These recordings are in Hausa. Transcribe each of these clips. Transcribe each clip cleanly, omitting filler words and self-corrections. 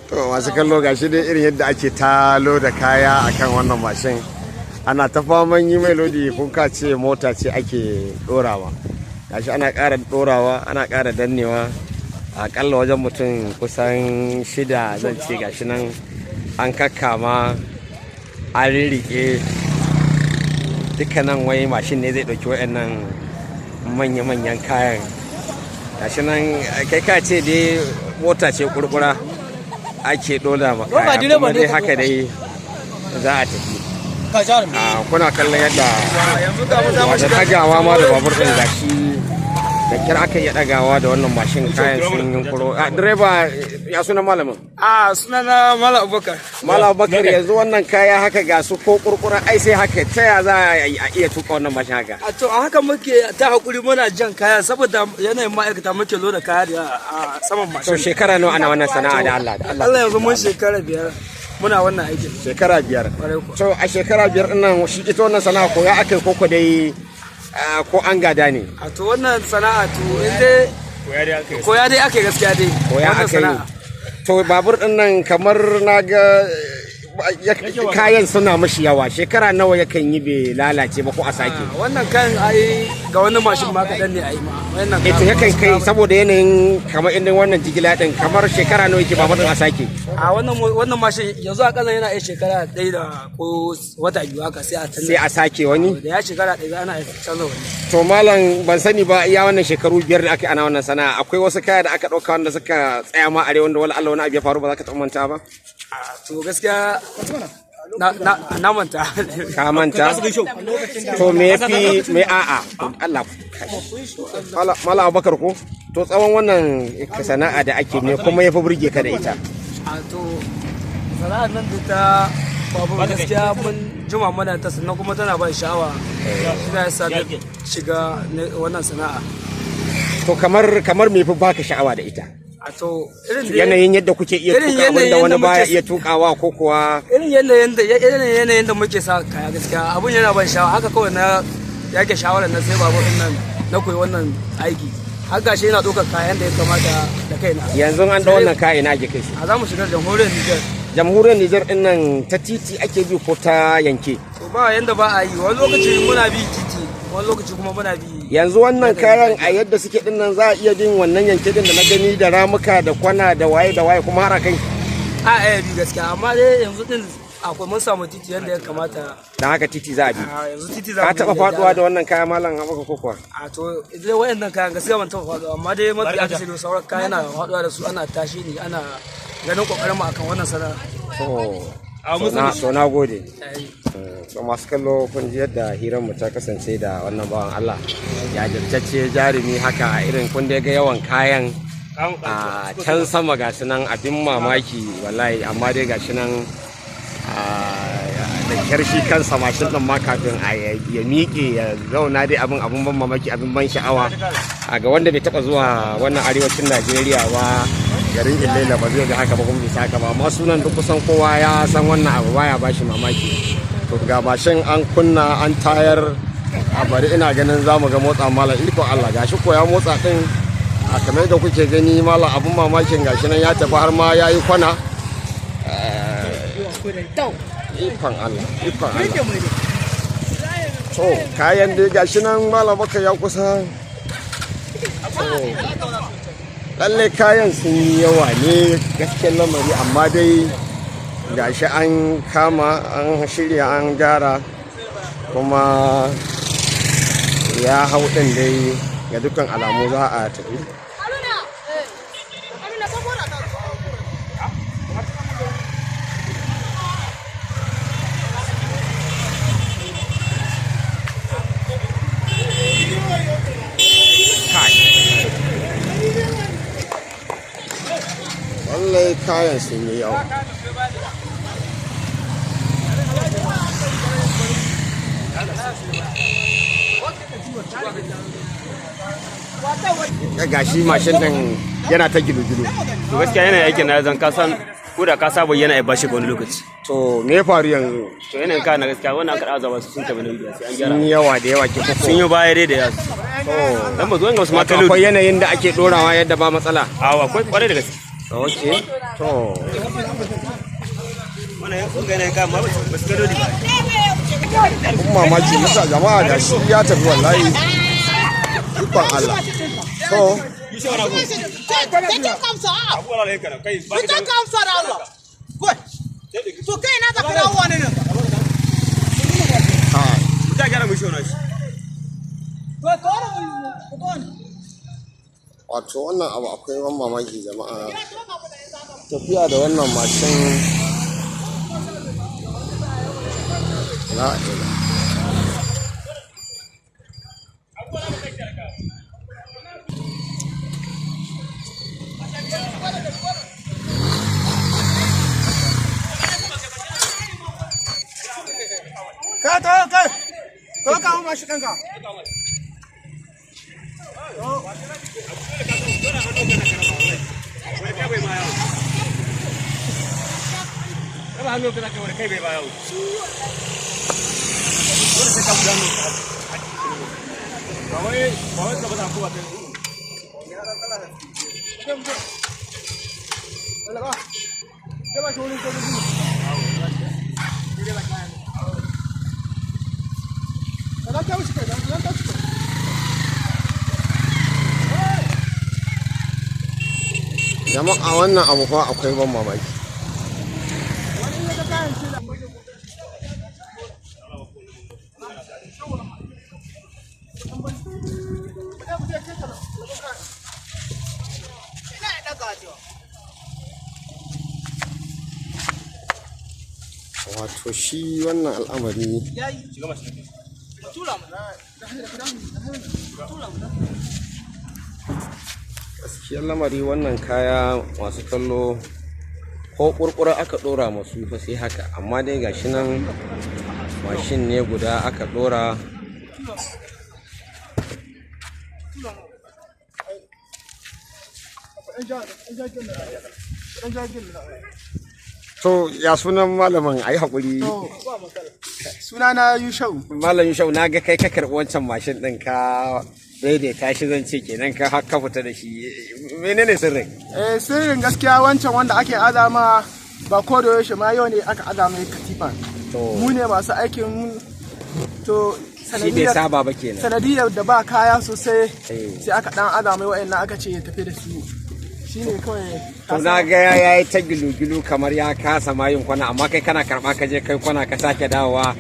To masu kallo, gashi dai irin yadda ake talo da kaya akan wannan mashin. Ana ta faman yi mai lodi, kun ka ce mota ce ake dorawa. Gashi ana ƙara dorawa, ana ƙara dannewa. Akalla wajen mutum kusan shida zan ce, gashi nan an kakkama, an rirriƙe dukkanan. Wai mashin ne zai ɗauki waɗannan manya-manyan kayan. Gashi nan, kai ka ce dai mota ce kurkura ake ɗola ma kaya. Kuma dai haka dai za a tafi. Kuna kallon yadda wata ɗagawa ma da babur ɗin, gashi da kyar aka iya ɗagawa da wannan mashin, kayan sun yunkuro. Direba, ya suna malamin? A sunana Malam Abubakar. Malam Abubakar, yanzu wannan kaya haka ga su ko kurkura, ai sai haka, ta ya za a iya tuka wannan mashin haka? A to, a haka muke ta hakuri muna jan kaya, saboda yanayin ma'aikata muke loda kaya da a saman To mashin. shekara nawa ana wannan sana'a, da Allah da Allah? Allah, yanzu mun shekara 5 muna wannan aikin. Shekara 5? Kwarai kuwa. To a shekara 5 ɗin nan, shi ita wannan sana'a ko ya aka yi koko dai ko an gada ne? A to, wannan sana'a, to in dai koya dai aka yi, gaskiya dai. Koya Wannan aka yi. sana'a. To babur ɗin nan, kamar na ga kayan suna mashi yawa, shekara nawa yakan yi bai lalace ba ko a sake? Ah, wannan kayan ai ga wani mashin ma kaɗan ne ai ma. Wannan Eh, to kayan yakan masu kai kama- saboda yanayin kamar inda wannan jigila din, kamar shekara nawa yake babur din a sake? A wannan mashin yanzu a ƙasa yana iya shekara 1 da ko wata 2 haka sai a canza. Sai a sake wani. Da ya shekara 1 ana iya canza wani. To malam, ban sani ba, iya wannan shekaru 5 da aka yi ana wannan sana'a, akwai wasu kaya da aka ɗauka wanda suka tsaya ma arewa, wanda wala Allah wani abu ya faru ba za ka taɓa manta ba? A to, gaskiya na manta. Ka manta? To me yafi me? A'a, Allah. Mala Abubakar, ko to tsawon wannan sana'a da ake ne kuma yafi burge ka da ita? A to, sana'ar nan da ta babur, gaskiya mun jima mana ta, sannan kuma tana ban sha'awa, shi na yasa na shiga wannan sana'a. To kamar me yafi baka sha'awa da ita? A to, irin da Yanayin yadda kuke iya Irin tuka abin da yanayin wani da baya muke- iya tukawa, ko kuwa? Irin yanayin da muke sa kaya, gaskiya abun yana ban sha'awa. Haka kawai na yake shawarar na sai babur din nan, na koyi wannan aiki, har gashi yana ɗaukar kayan da ya kamata da kaina. Yanzu an da wannan kaya, ina ake kai su? A za mu shiga jamhuriyar Nijar. Jamhuriyar Nijar din nan, ta titi ake bi ko ta yanke? To ba yanda ba a yi, wani lokaci muna bi titi, wani lokaci kuma muna bi. Yanzu wannan kayan a yadda suke din nan, za a iya bin wannan yanke din da na gani da ramuka da kwana da waye da waye kuma har a kai? A iya bi gaskiya, amma dai yanzu din akwai, mun samu titi yadda ya kamata. Dan haka titi za a bi. A yanzu titi za Ka mu taba bi. Faduwa da wannan kaya, malam Abubakar, ko kuwa? A to, idan wayannan kayan, gaskiya ban taba faduwa, amma dai mafi akasari sauran kayan ana faduwa da su, ana tashi ne, ana ganin kokarin mu akan wannan sana'a. To na gode. Ai. To masu kallo, kun ji yadda hirar mu ta kasance da wannan bawan Allah jajirtacce, jarumi haka. Irin kun dai ga yawan kayan a can sama, ga su nan, abin mamaki wallahi. Amma dai ga shi nan da kyar shi kansa mashin ɗin ma kafin a ya miƙe ya zauna dai, abin ban mamaki, abin ban sha'awa. A ga wanda bai taɓa zuwa wannan arewacin Najeriya ba, garin Ilela, ba zai ga haka ba kuma bisa haka ba. Amma sunan duk kusan kowa ya san wannan abu, baya bashi mamaki. To ga mashin an kunna, an tayar. A bari, ina ganin za mu ga motsa malam. Iko Allah, gashi ko ya motsa din. A kamar da kuke gani malam, abun mamakin gashi nan ya tafi har ma ya yi kwana. Ikon Allah, ikon Allah. To kayan dai gashi nan, malam baka ya kusa. To lalle kayan sun yi yawa ne gaskiyar lamari, amma dai gashi an kama, an shirya, an gyara, kuma ya hau ɗin dai. Ga dukkan alamu za a tafi. Haruna! Haruna, ka gora ka. Kayan sun yi yawa. Gashi mashin din yana ta gilu-gilu. To gaskiya yanayin aikin na zan ka san ko da ka saba yana ba shi wani lokaci. To me ya faru yanzu? To yanayin kayan na gaskiya wannan aka azaba su sun tafi nauyi sai an gyara. Sun yi yawa da yawa ke koko. Sun yi baya dai da yawa. To Dan ba zo ga wasu wato mata lodi. akwai yanayin da ake dorawa yadda ba matsala. Awa akwai kwarai da gaske. Ok. To Wannan yan ga yanayin kayan ma ba su kai lodi ba. kun mamaki musa jama'a da shi ya tafi wallahi. Ikon Allah. To To kai na ka kira wani nan. kai. Ta gyara mu shi wannan shi. Wato wannan abu akwai ban mamaki jama'a. Tafiya da wannan mashin la ila. Ka to kai. To ka mu mashi kanka. Raba hannu ka zaka wani kai bai ba yawo. Dole sai ka buga hannu ka. Ba wai ka ba za ku ba kai. Jama'a wannan abu fa akwai ban mamaki. Wato shi wannan al'amari gaskiyar lamari wannan kaya masu kallo ko kurkura aka dora masu fa sai haka, amma dai gashi nan mashin ne guda aka dora. To ya sunan malamin? Ayi hakuri. Sunana Yushau. Malam Yushau, na ga kai ka karɓi wancan mashin ɗin ka daidaita shi, zan ce kenan ka har ka fita da shi. Menene sirrin? Eh, sirrin gaskiya wancan wanda ake azama ba ko da yaushe ma, yau ne aka azama katifa. To Mu ne masu aikin to shi bai saba ba kenan. Sanadiyar da ba kaya sosai Eh. sai aka dan azama wa'annan aka ce ya tafi da su. Shine kawai. To na ga ya yi ta gilu-gilu kamar ya kasa ma yin kwana, amma kai kana karɓa ka je kai kwana ka sake dawowa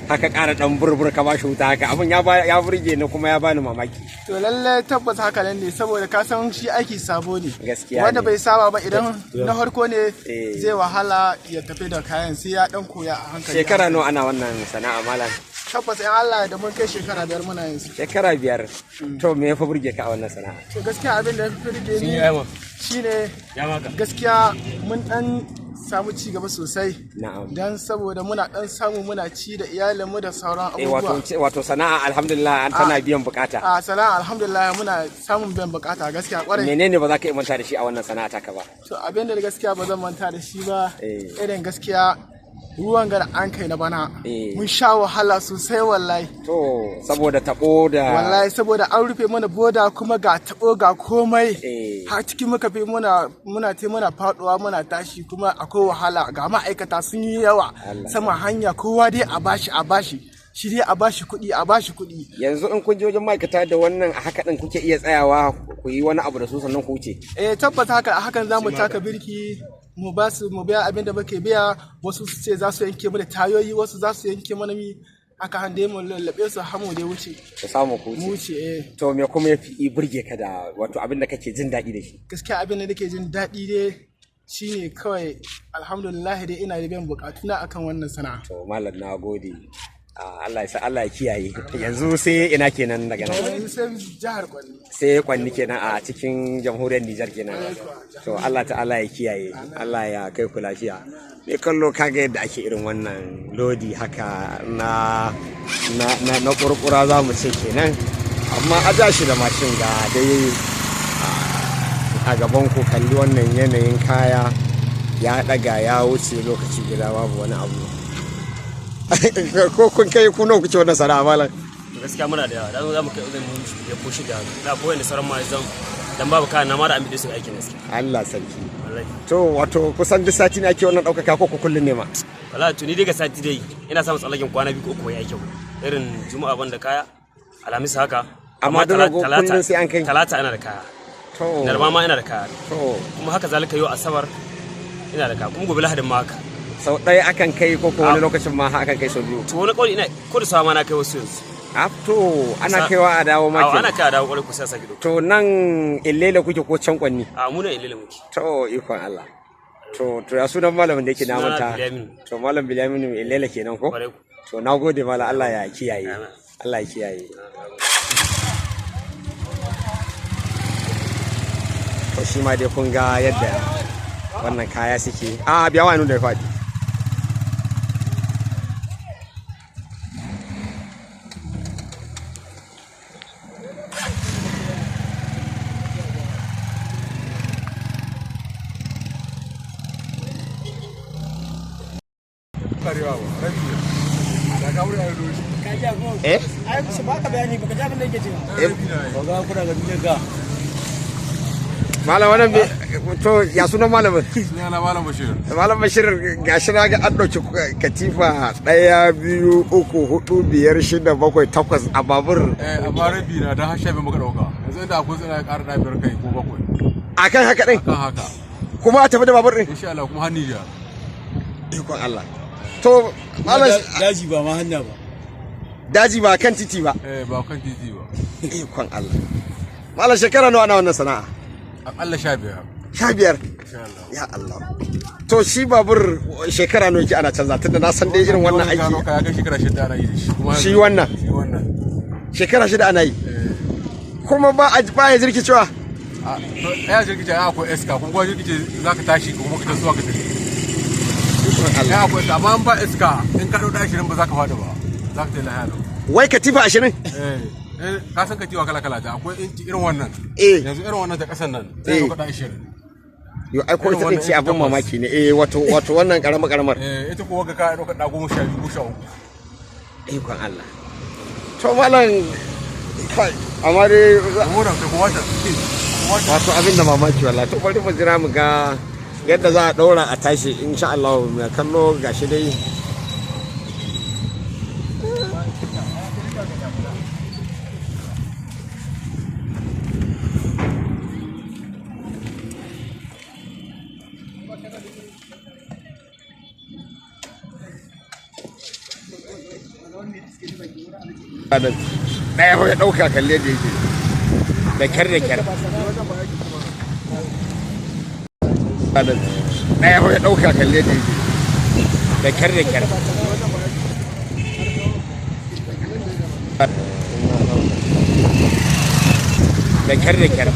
haka ƙara ɗan burbur ka ba shi wuta haka, abin ya ya burge ni kuma ya bani mamaki. To lalle tabbas haka nan ne, saboda ka san shi aiki sabo ne. Gaskiya Wanda ne. bai saba ba, idan na farko ne, Eh. zai wahala ya tafi da kayan, sai ya dan koya a hankali. Shekara nawa ana wannan sana'a, malam? Tabbas in Allah da mun kai shekara 5 muna yin su. Shekara 5. To me ya fi burge ka a wannan sana'a? To gaskiya abin da ya fi burge ni shine Ya maka. gaskiya mun dan samu ci gaba sosai. Na'am. Dan saboda muna dan samu muna ci da iyalinmu da sauran Eh, abubuwa. wato sana'a alhamdulillah an tana biyan bukata. A sana'a alhamdulillah muna samun biyan bukata gaskiya kwarai. Menene ba za ka iya manta da shi a wannan sana'a taka ba? To abin da gaskiya ba zan manta da shi ba, Eh. irin gaskiya ruwan gara an kai na bana, Eh. mun sha wahala sosai wallahi. To saboda tabo da Wallahi saboda an rufe mana boda, kuma ga tabo ga komai, Eh. har cikin muka fi muna muna te muna faduwa muna tashi, kuma akwai wahala, ga ma'aikata sun yi yawa Allah. sama hanya, kowa dai a bashi a bashi, shi dai a bashi kuɗi a bashi kuɗi. Yanzu in kun je wajen ma'aikata da wannan a haka din kuke iya tsayawa ku yi wani abu da su sannan ku wuce? Eh, tabbas haka hakan zamu taka birki mu ba su mu biya abin da muke biya. Wasu su ce za su yanke mana tayoyi, wasu za su yanke mana mi, aka hande mu lallabe su har mu dai wuce. Ku samu ku Mu wuce. wuce, eh. To me kuma ya fi burge ka da wato abin da kake jin daɗi da shi? Gaskiya abin da nake jin daɗi dai shine kawai alhamdulillah dai ina da biyan bukatuna akan wannan sana'a. To malam, na gode. Ah, Allah ya sa, Allah ya kiyaye. Yanzu sai ina kenan daga nan? Yanzu sai jihar Kwanni. Sai Kwanni kenan a cikin jamhuriyar Nijar kenan. To Allah ta'ala ya kiyaye, Allah ya kai ku lafiya. Me kallo, kaga yadda ake irin wannan lodi haka na kurkura za mu ce kenan, amma a ja shi da mashin. Ga dai a gaban ku, kalli wannan yanayin kaya ya daga ya wuce lokaci guda, babu wani abu. Ko kun kai ku nawa kuke wannan sana'a, malam? Gaskiya muna da yawa, dan za mu kai zai mu ya ko shida da ko wanda sauran ma zan dan babu kayan na ma da an bide su aikin gaskiya. Allah sarki. Wallahi. To wato kusan duk sati ne ake wannan ɗaukaka ko kullum ne ma? Wallahi, to ni dai ga sati dai ina samun tsallaken kwana 2 ko 3 bai aikin, irin Juma'a ban da kaya, Alhamis haka. Amma duk rago kullum sai an kai. Talata ina da kaya. Laraba ma ina da kaya. Kuma haka zalika yau Asabar ina da kaya, kuma gobe Lahadin ma haka. Sau ɗaya akan kai ko wani lokacin ma akan kai sau biyu? To wani kauli ina ko da sawa ma na kai wasu yanzu. A to ana kaiwa a dawo ma Awo, ana kenan. kai a dawo kwarai, kusa sake doka. To nan Illela kuke ko can Kwanni? A mu nan Illela muke. To ikon Allah. To ya sunan malamin da yake na Sunana manta? Bilyaminu. To malam Bilyaminu Illela kenan ko? Kwarai ku. To na gode malam, Allah ya kiyaye. Amin. Allah ya kiyaye. To shi ma dai kun ga yadda wannan kaya suke. A biya wa da ya faɗi. Eh? Ai su baka bayani, baka ji abin da yake cewa. Malam wannan to ya sunan malamin? Sunana Malam Bashir. Malam Bashir, gashi na ga an ɗauki katifa ɗaya, biyu, uku, hudu, biyar, shida, bakwai, takwas a babur. Eh, amma rabi na don har 15 muka ɗauka. Yanzu inda akwai tsina ya ƙara 5 kai ko bakwai. Akan haka ɗin? Kan haka. Kuma a tafi da babur ɗin? Insha Allah, kuma har Nijar. Ikon Allah. To malam Daji ba ma hanya ba. Daji ba kan titi ba. Eh, ba kan titi ba. Ikon Allah. Malam, shekara nawa na wannan sana'a? Aƙalla 15. 15. Insha Allah. Ya Allah. To shi babur shekara nawa yake ana canza, tunda na san dai irin wannan Wannan aiki. ka ya kai shekara 6 ana yi da shi. Kuma Shi wannan? Shi wannan. Shekara 6 ana yi. Kuma ba a ba ya jirkicewa. A to ya jirkice ya akwai iska, kuma kuma jirkice za ka tashi kuma ka tasowa ka tafi. Ikon Allah. Ya akwai iska, amma in ba iska in ka ɗau 20 ba za ka faɗi ba. Za ka tafi lahiya lau. Wai katifa 20? Eh, eh, ka san katiwa kala kala ta akwai inci irin wannan. Eh. Yanzu irin wannan ta ƙasan nan. Eh. Zai ɗauka 20. Yo ai ko Irin ita din wannan ce abin 8. mamaki ne. Eh, wato wannan karama karamar. Eh, ita kuwa ga ka ɗauka 12 ko 13. Ikon Allah. To malam kai, amma dai Horon ta kuwa ta. wato abin da mamaki wallahi. To bari mu jira mu ga yadda za a ɗaura a tashi insha Allah. Mai kallo, gashi dai. Ɗaya ya ɗauka, kalle da yake da kyar da kyar. Ɗaya ya ɗauka, kalle da yake da kyar da kyar. Da kyar da kyar.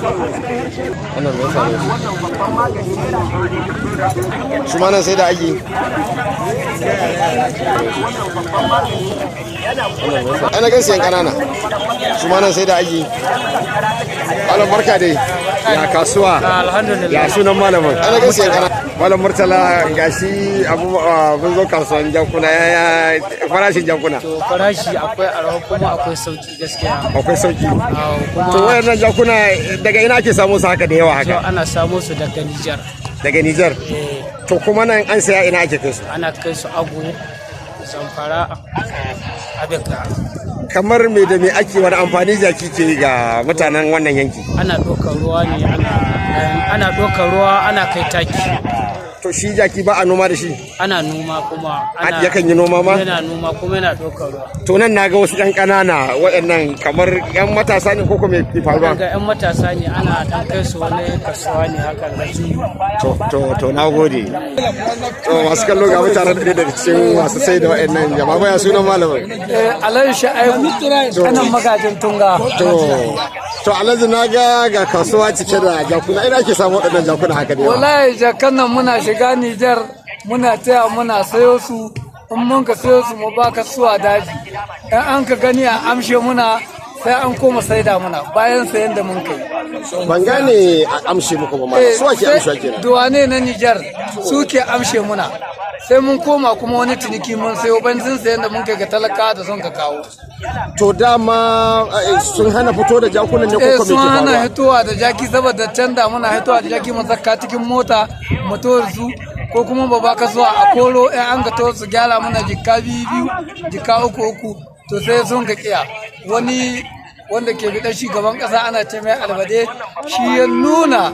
Wannan me yasa ne su ma nan sai da ake? Ana gan siyan kanana su ma nan sai da ake. Malam, barka dai, ya kasuwa? Alhamdulillah. Ya sunan malamin? Ana gan siyan kanana. Malam Murtala, gashi abu mun zo kasuwan jakuna, ya farashin jakuna? To, farashi akwai arha kuma akwai sauki gaskiya. Akwai sauki. Kuma To, wayannan jakuna daga ina ake samu su haka da yawa haka? Ana samo su daga Nijar. Daga Nijar? Eh. To, kuma nan an saya, ina ake kai su? Ana kai su Agu, Zamfara, Abinka. Kamar me da me ake, wani amfani jaki ke yi ga mutanen wannan yanki? Ana ɗaukar ruwa ne, ana ɗaukar ruwa, ana kai taki. To, shi jaki ba a noma da shi? Ana noma kuma ana Yakan yi noma ma? Yana noma kuma yana ɗaukar ruwa. To, nan na ga wasu yan ƙanana, waɗannan kamar yan matasa ne ko kuma me ke faruwa? Ga 'yan matasa ne, ana ɗan kai su wani kasuwa ne haka ga su. To, na gode. To, masu kallo, ga mutanen ɗaya daga cikin masu sai da waɗannan jama'a. Baya sunan malamin? Alhaji Sha'aibu, kanan magajin Tunga. To, Alhaji, na ga ga kasuwa cike da jakuna. Ina ake samu waɗannan jakuna haka da yawa? Wallahi jakan nan muna shiga Nijar, muna taya muna sayo su. In mun ka sayo su, mu ba ka su a daji, in an ka gani a amshe muna, sai an koma saida muna bayan sayan da mun kai. Ban gane a amshe muku ba ma, su ake amshewa kenan? Duwane na Nijar suke amshe muna, sai mun koma kuma wani ciniki mun sayo benzin sayan da mun kai ga talaka da son ka kawo. To, dama sun hana fito da jakunan ne ko Eh, kuma me sun ke hana faruwa? hitowa da jaki, saboda can da muna hitowa da jaki mu saka cikin mota mu to da su, ko kuma ba ba kasuwa a koro, in an ga to su gyara mana jikka biyu biyu, jikka uku uku. To, sai sun ka kiya. Wani wanda ke biɗan shugaban ƙasa, ana ce mai Albade, shi ya nuna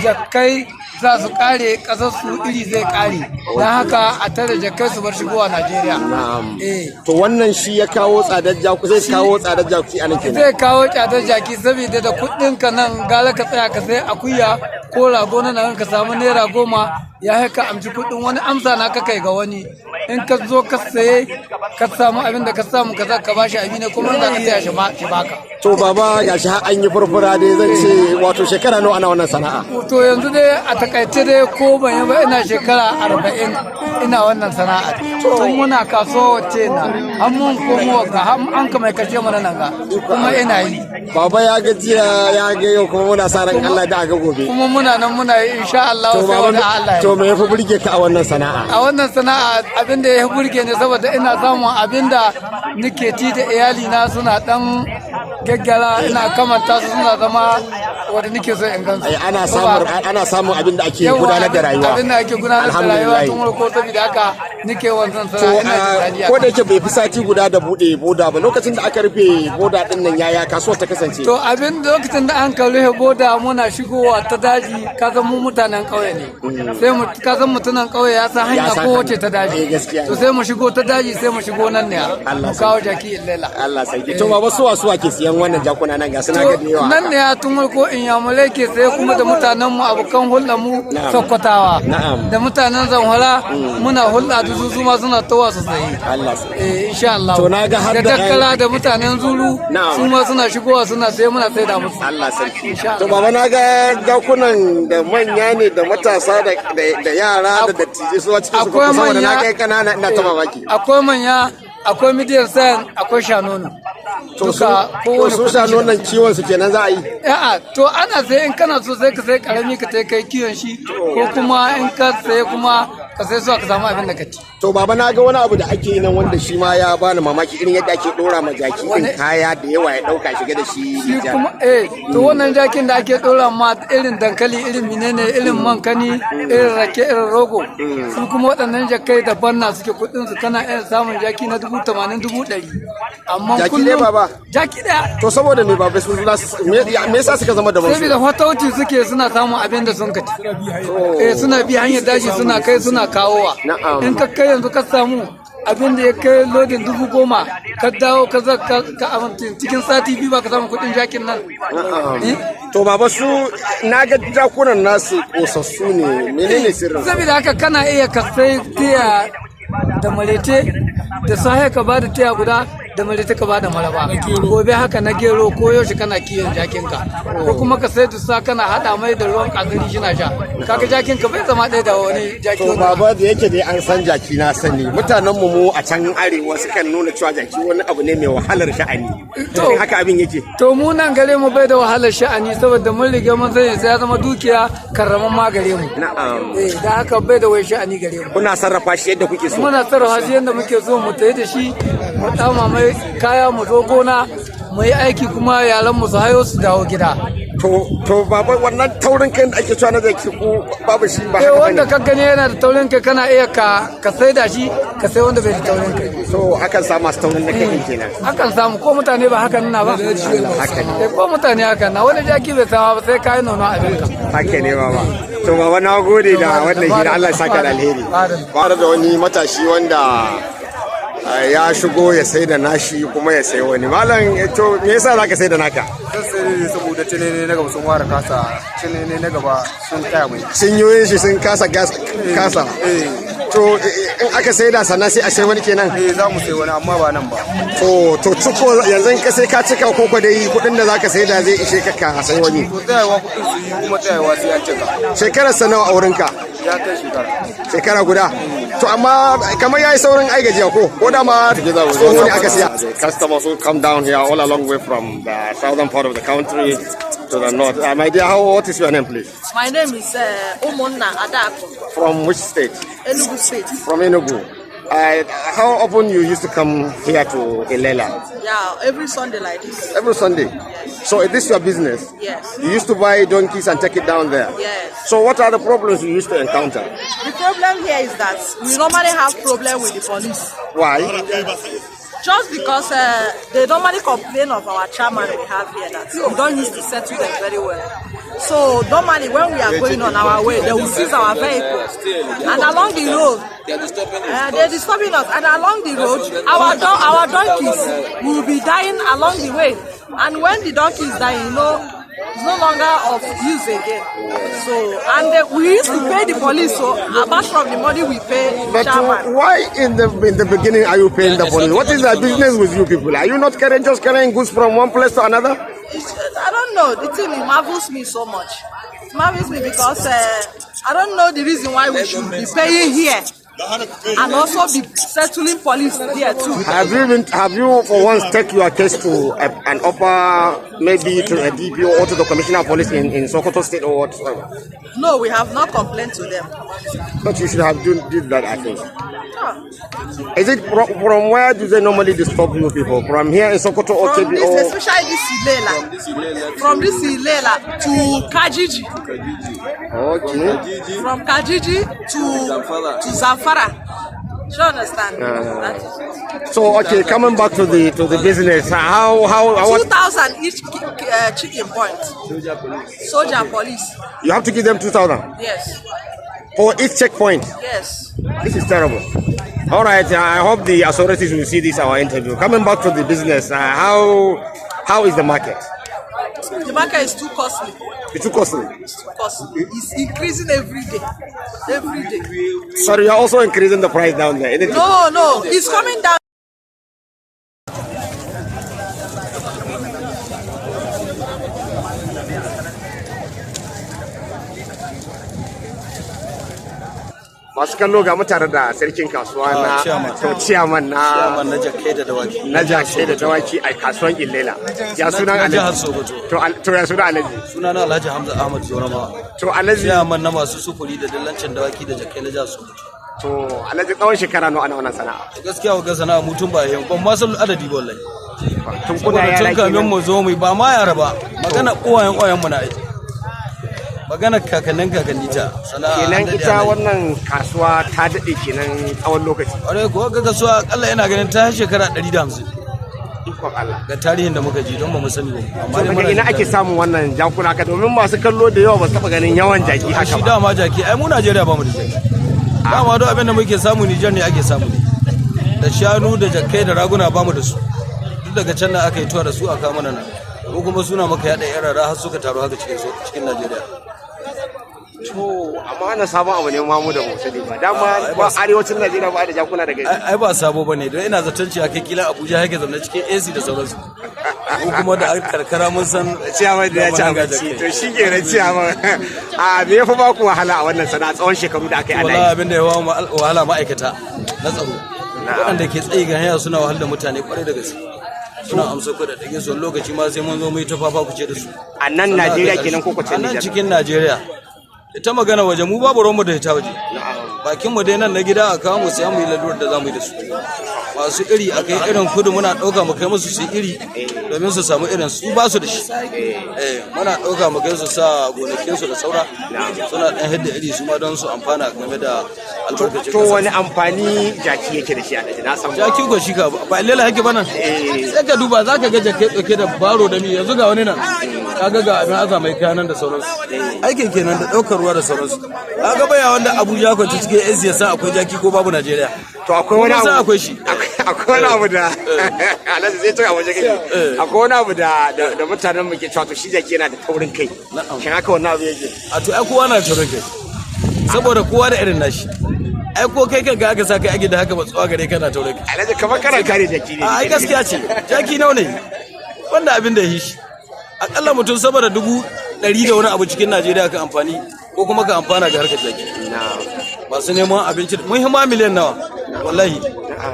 jakkai za su kare ƙasar su, iri zai kare, don haka a tare jakkai su bar shigowa Najeriya. Na'am. Eh. To, wannan shi ya kawo tsadar jaku, zai kawo tsadar jaki a nan kenan? Zai kawo tsadar jaki, saboda da kuɗin ka nan gara ka tsaya ka sai akuya ko rago na nan ka samu ₦10, ya haika amshi kuɗin wani amsa na ka kai ga wani. In ka zo ka saye, ka samu abin da ka samu, ka za ka bashi abi ne, kuma za ka saya shi shi baka. To baba, gashi har an yi furfura dai, zan ce wato shekara nawa ana wannan sana'a? To, yanzu dai a takaice dai, ko ban yi ba, ina shekara 40 ina wannan sana'a. Tun muna kasuwa wacce na har mun komo ga har an ka mai kashe mana nan ga kuma ina yi. Baba ya ga jiya, ya ga yau, kuma muna sa ran Allah da ga gobe. Kuma muna nan muna yi insha Allah, To sai baba, wanda Allah ya to me yafi burge ka a wannan sana'a? A wannan sana'a, abin da ya burge ni, saboda ina samun abin da nake ci da iyali na, suna dan gaggara, ina kamanta su, suna zama wanda nake so in gansu. Ai, ana samun abin da ake Yawwa, gudanar da rayuwa. Abin da ake gudanar da rayuwa. Alhamdulillah. Tun farko, saboda haka nake wannan To sana'a, ina jin daɗi a ko da yake bai fi sati guda da bude boda ba, lokacin da aka rufe boda din nan, yaya kasuwar ta kasance? To, abin lokacin da an ka rufe boda, muna shigowa ta daji, ka san mu mutanen ƙauye ne. Sai mu, ka san mutumin ƙauye ya san hanya Ya san ko wace ta hanya. daji. Eh, gaskiya To, ne. sai mu shigo ta daji, sai mu shigo nan ne. Allah Mu kawo jaki Illela. Allah sarki. To baba, suwa suwa ke siyan wannan jakuna nan? Ga suna ga da yawa. Nan ne ya tun farko inyamurai ke sai, kuma da mutanen mu abokan hulɗar mu Na'am. Sokotawa. Na'am. Da mutanen Zamfara muna hulɗa da su, su ma suna towa su sayi. Allah sarki. Eh, insha Allah. To, na ga har da da dakkala da mutanen Zuru Na'am. su ma suna shigowa suna sai, muna sai da musu. Allah sarki. Insha To Allah. baba, na ga jakunan da manya ne da matasa da yara da dattijai su cikin su, Akwai saboda na manya- kai kanana ina ta mamaki. Akwai manya, akwai medium size, akwai shanono. To su Duka to kowane su kuɗi shanu shi. nan kiwon su kenan za a yi? A'a, to ana sai in kana so sai ka sai karami ka tai kai kiwon shi, ko kuma in ka sai kuma Ka sai suwa ka samu abin da ka ci. To baba, na ga wani abu da ake yi nan wanda shi ma ya bani mamaki, irin yadda ake dora ma jaki din kaya da yawa ya dauka shiga da shi Shi Nijar. kuma eh, to wannan jakin da ake dora ma irin dankali, irin menene, irin mankani, irin rake, irin rogo, su kuma waɗannan jakai daban na suke kuɗin su. Kana iya samun jaki na 80,000, 100,000, amma Jaki kullum ɗaya, baba? Jaki ɗaya. To saboda me baba, su za su me yasa suka zama daban su? Saboda fatauci suke, suna samun abin da sun kaci. Eh, suna bi hanyar daji, suna kai suna kawowa. Na'am. In ka kai yanzu ka samu abin da ya kai lodin 10,000, ka dawo ka za ka amince cikin sati 2 ba ka samu kuɗin jakin nan. Na'am. Eh? To baba, su na ga jakunan nasu kosassu ne, menene sirrin? Saboda haka kana iya ka sai tiya da marece, da sahe ka bada tiya guda, da marece ka bada maraba, gobe haka na gero, ko yaushe kana kiyon jakinka, ko kuma ka sai dusa kana hada mai da ruwan kazari shi na sha, kaga jakinka bai zama ɗaya da wani jaki To wanda- baba, da yake dai an san jaki, na sani mutanen mu a can arewa sukan nuna cewa jaki wani abu ne mai wahalar sha'ani. To. Shin haka abin yake? To mu nan gare mu bai da wahalar sha'ani, saboda mun riga mun sani sai ya zama dukiya karraman ma gare mu. Na'am. Eh, da haka bai da wai sha'ani gare mu. Kuna sarrafa shi yadda kuke so. Muna sarrafa shi yadda muke so, mu tayi da shi, mu dama mai kaya, mu zo gona mu yi aiki, kuma yaran mu su hayo su dawo gida. To baba, wannan taurin kai da ake cewa na jaki ko babu shi ba Eh, haka wanda bane? ka gani yana da taurin kai, kana iya ka saida shi ka sai wanda bai da taurin kai. So akan samu masu taurin na kai kenan. Akan samu, ko mutane ba haka nuna ba? Haka ne. Eh, ko mutane haka na wani jaki bai sama ba sai kayi nono abinka. Haka ne baba. To baba, na gode da wannan hira, Allah ya saka da alheri. Fara da wani matashi wanda ya shigo ya sai da nashi kuma ya sai wani. Malam, to me yasa zaka sai da naka? Zan sai ne saboda cinene na gaba sun ware kasa, cinene na gaba sun taya mai. Cinyoyin shi sun kasa kasa. To in aka sai da sannan sai a sai wani kenan? Eh, za mu sai wani amma ba nan ba. To ciko yanzu in ka sai ka cika, ko ko dai kuɗin da zaka sai da zai ishe ka ka sai wani? To tsayawa kuɗin su yi kuma tsayawa sai an cika. Shekarar sa nawa a wurinka? Ya kai shekara. Shekara guda. To amma kamar yayi saurin ai gajiya, ko da ma tsoho ne aka siya. Customers who come down here all along way from the southern part of the country to the north. My dear, what is your name, please? My name is Umunna Adako, From which state? Enugu State. From Enugu. How often you used to come here to Ilela? Yeah, every Sunday like this. Every Sunday. So is this your business? Yes. You used to buy donkeys and take it down there? Yes. So what are the problems you used to encounter? The problem here is that we normally have problem with the police. Why? Just because they normally complain of our chairman we have here that we don't used to settle them very well. So normally when we are going on our way, they will seize our vehicle. And along the road, they're disturbing us. And along the road, our donkeys will be dying along the way. And when the donkey is dying, it's no longer of use again. So, and we used to pay the police, so apart from the money we pay But chairman. why in the beginning are you paying the police? What is the business with you people? Are you not carrying just carrying goods from one place to another? I don't know. The thing, it marvels me so much. It marvels me because I don't know the reason why we should be paying here and also be settling police there too. Have you been, have you for once take your case to an upper, maybe to a DPO or to the commissioner of police in Sokoto State or whatsoever? No, we have not complained to them. But you should have did that, I think. Ah. Is it from where do they normally disturb you people? From here in Sokoto or From Kebbi this, or especially this Ilela, from this Ilela to Kajiji, Okay. from Kajiji to Zamfara. Do you understand? That is So okay, coming back to the business, how what, 2,000 each chicken point. Soldier police. you have to give them 2,000 Yes. for each checkpoint? Yes. This is terrible. All right, I hope the authorities will see this our interview. Coming back to the business, how is the market? The market is too costly. It's too costly. It's too costly. It's increasing every day. Every day. Sorry, you're also increasing the price down there, isn't it? No, it's coming down. Masu kallo, ga mu tare da sarkin kasuwa na Chairman. To chairman na Chairman na jakai da dawaki. Na jakai da dawaki a kasuwan Ilela. Ya sunan Na jihar Alhaji? Sokoto. To ya sunan Alhaji? Sunana Alhaji Hamza Ahmad Zorama. To Alhaji Chairman na masu sufuri da dillancin dawaki da jakai na jihar Sokoto. To Alhaji, tsawon shekara nawa ana wannan sana'a? Gaskiya wa sana'a mutum ba yau ban ma san adadi ba wallahi. Tun kuna Saboda yara tun kamin kenan? Mu zo mu ba ma yara ba, magana uwayen uwayen mu na aiki, magana kakannin kakanni ta sana'a. Kenan An daɗe ita ana yi. wannan kasuwa ta daɗe kenan tsawon lokaci. Ƙwarai kuwa, ga kasuwa akalla ina ganin ta shekara 150. Ikon Allah. Ga tarihin da muka ji, don ba mu sani ba, amma To dai daga muna ina jin ake tarihi. samun wannan jakuna haka? Domin masu kallo da yawa ba su taɓa ganin yawan jaki haka Shi ba. dama jaki, ai mu Najeriya ba mu da jaki. Dama duk abin da muke samu Nijar ne ake samu ne, da shanu da jakkai da raguna ba mu da su. Duk daga can na aka yi tuwa da su a kawo mana nan, ko kuma suna maka yaɗa yarara har suka taru haka cikin Najeriya. To amma wannan sabon abu ne ma mu da mu sani ba. Dama ba arewacin Najeriya ba da jakuna daga Ai ba sabo bane, don ina zaton cewa kai kila Abuja hake zaune cikin AC da sauransu, ko kuma da karkara mun san. Ciyaman da ya ci da ga abinci. jakkai. To shi kenan, ciyaman. A me ya fi baku wahala a wannan sana'a tsawon shekaru da aka yi ana Wallahi yi? abin da ya wahala, ma'aikata na tsaro waɗanda ke tsaye ga hanya suna wahal da mutane kwarai da gaske. Suna amsa kuɗaɗɗen su, wani lokaci ma sai mun zo mu yi ta fafa kuce da su. A nan Sannan Najeriya aka kenan ko ƙarshe. kwacin A nan Nijar? cikin Najeriya. Ita magana waje, mu babu ruwanmu da ita waje. Bakin mu dai nan na gida, a kawo mu sai mu yi lalurar da zamu yi da su. Masu iri a kai irin kudu, muna ɗauka mu kai musu su yi iri domin su samu irin su ba su da shi. Eh, muna ɗauka mu kai su sa gonakin su da saura. Suna ɗan hidda iri su ma don su amfana game da albarkacin To ƙasa. wani amfani jaki yake da shi, Alhaji? Na san ba. Jaki ko shi ka ba lela hake ba nan. Sai ka duba za ka ga jakai ɗauke da baro da mi. Yanzu ga wani nan, kaga ga abin aza mai kayan nan da sauransu. Aikin kenan da ɗaukar ruwa da sauransu. Kaga baya wanda Abuja kwanci cikin AC ya san akwai jaki ko babu Najeriya. To akwai wani Mun san abu akwai shi. Akwai wani abu da Alhaji zai tuka waje kake. Akwai wani abu da mutanen mu ke cewa to shi jaki yana da taurin kai. Na'am. Shin haka wannan abu yake? A to ai kowa na taurin kai, saboda kowa da irin nashi. Ai ko kai kanka aka sa kai a gida haka, matsuwa gare kana taurin kai. Alhaji, kamar kana kare jaki ne. A ai gaskiya ce. Jaki nawa ne wanda abin da ya yi shi akalla mutum sama da 100,000 da wani abu cikin Najeriya ka amfani ko kuma ka amfana ga harkar jaki. Masu neman abinci mun hima miliyan nawa wallahi,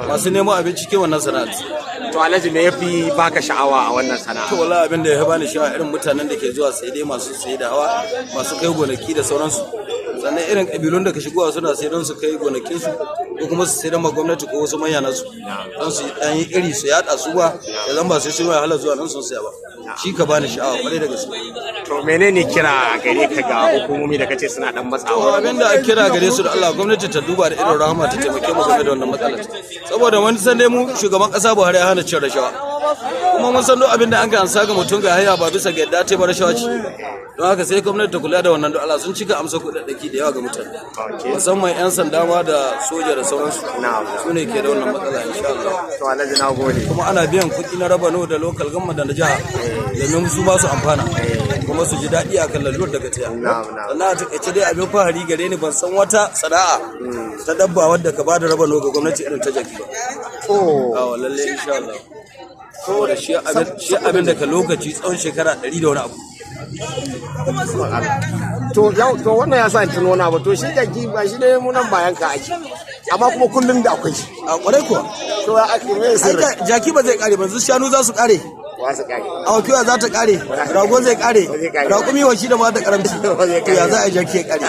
masu neman abinci ke wannan sana'ar. To Alhaji, me yafi baka sha'awa a wannan sana'a? To wallahi abin da ya bani sha'awa, irin mutanen da ke zuwa sai dai masu saye da hawa, masu kai gonaki da sauransu. Sannan irin kabilun da ka shigowa suna sai don su kai gonakinsu ko kuma su sai don ma gwamnati ko wasu manya nasu, don su dan yi iri su yada su, ba ya zan ba sai sun wahala zuwa nan sun saya ba. Shi ka bani sha'awa kwarai da gaske. To menene kira gare ka ga hukumomi da kace suna dan To matsawa? abin da ake kira gare su, da Allah gwamnati ta duba da irin rahama ta taimake mu game da wannan matsalar, saboda wani san dai mu shugaban kasa Buhari ya hana cin rashawa, kuma mun san duk abin da an ka ansa ga mutum ga hanya ba bisa ga yadda ta ba rashawa ce. Don haka sai gwamnati ta kula da wannan, don Allah sun cika amsa kuɗaɗɗaki da yawa ga mutane, musamman 'yan sanda ma da soja da sauransu, su ne ke da wannan matsala insha Allah. To Alhaji, na gode. Kuma ana biyan kuɗi na rabano da local government da na jiha domin su ba su amfana kuma su ji daɗi a kan lalurar daga taya. Sannan a takaice dai, abin fahari gare ni, ban san wata sana'a ta dabba wadda ka bada rabano ga gwamnati irin ta jaki ba. Awa lalle insha Allah, saboda shi abin da ka lokaci tsawon shekara 100 da wani abu. To yau to wannan ya sa in tuno wani abu. To shi jaki ba shi dai mu nan bayan ka ake. Amma kuma kullum da akwai shi. A kwarai kuwa. To ya ake, me Ai sirri? Jaki ba zai kare ba. Yanzu shanu za su kare? Wa su kare. Awakiwa za ta kare, rago zai kare, Ba zai kare. raƙumi wa shi da ma da karamci. Ba zai To ya kare. za a yi jaki ya kare?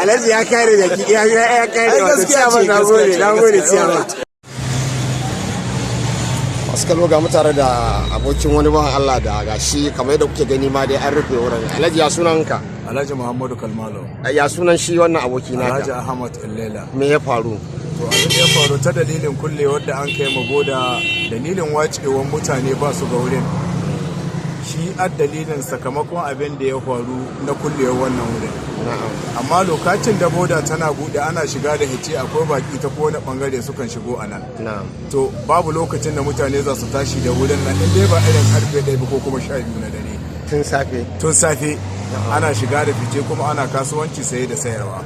Alhaji ya kare jaki, ya kare Ai wato gaskiya ce, ciyaman, na gode, gaskiya ce, na gode gaskiya. ciyaman. Masu kallo, ga mu tare da abokin wani bawan Allah da gashi kamar yadda kuke gani ma dai an rufe wurin. Alhaji, ya sunanka? Alhaji Muhammadu Kalmalo. Ya sunan shi wannan aboki Alhaji naka? Ahmad Illela. Me ya faru? To abin da ya faru, ta dalilin kullewar da an kai ma boda, dalilin wacewan mutane ba su ga wurin. Shi a dalilin sakamakon abin da ya faru na kullewar wannan wurin. Amma lokacin da boda tana buɗe, ana shiga da hice, akwai baki ta kowane bangare sukan shigo a nan. To babu lokacin da mutane za su tashi da wurin nan in dai ba irin karfe 1 ba ko kuma 12 na dare. Tun safe. Tun safe ana shiga da fice kuma ana kasuwanci, saye da sayarwa.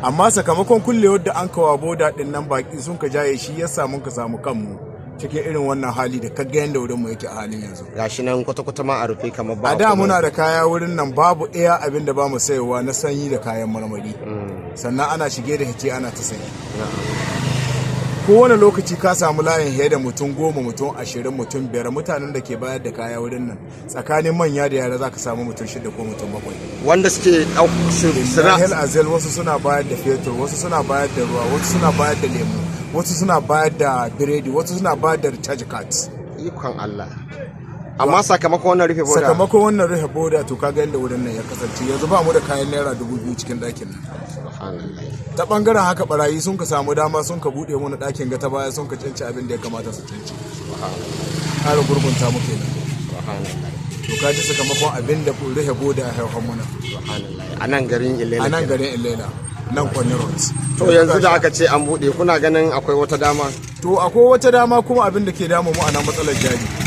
Amma sakamakon kullewar da an kawa boda din nan, baki sun ka jaye, shi yasa mun ka samu kanmu cikin irin wannan hali da kaga yanda wurin mu yake a halin yanzu. Gashi nan kwata-kwata ma a rufe kamar ba A da komai. muna da kaya wurin nan, babu iya abin da ba mu sayarwa na sanyi da kayan marmari. Sannan ana shige da fice, ana ta sayi. Kowane lokaci ka samu layin he da mutum 10, mutum 20, mutum 5. Mutanen da ke bayar da kaya wurin nan, tsakanin manya da yara, za ka samu mutum shida ko mutum bakwai. Wanda suke suna Rahel azel, wasu suna bayar da fetur, wasu suna bayar da ruwa, wasu suna bayar da lemu, wasu suna bayar da biredi, wasu suna bayar da recharge cards. Ikon Allah! Amma sakamakon wannan rufe boda. Sakamakon wannan rufe boda, to kaga yadda wurin nan ya kasance yanzu, ba mu da kayan ₦2,000 cikin ɗakin nan. Subhanallah. Ta bangaren haka, barayi sun ka samu dama, sun ka buɗe mana ɗakin ga ta baya, sun ka cince abin da ya kamata su cince. Ƙara gurgunta mu kenan. Subhanallah. To ka ji sakamakon abin da rufe boda ya haifar mana. Subhanallah. A nan garin Ilela A nan kenan. garin Ilela, nan Kwanni Road. To yanzu da aka ce an buɗe, kuna ganin akwai wata dama? To akwai wata dama, kuma abin da ke damu mu a nan matsalar jari.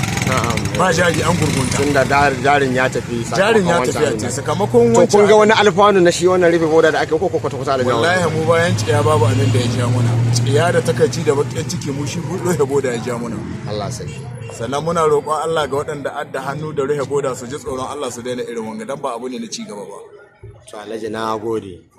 Ba jari, an gurgunta. Tunda jarin ya tafi. Jarin ya sakamakon tafi a wancan ce abin. Sakamakon To wancan. kun ga wani alfanu na shi wannan rufe boda da aka yi, ko kwata kwata aljawa? Wallahi mu bayan ciya babu abin da ya ja muna. Ciya da takaici da bakin ciki, mu shi rufe boda ya ja muna. Allah sarki. Sannan muna roƙon Allah ga waɗanda adda hannu da rufe boda, su ji tsoron Allah su daina irin wanga, dan ba abu ne na ci gaba ba. To Alhaji, na gode.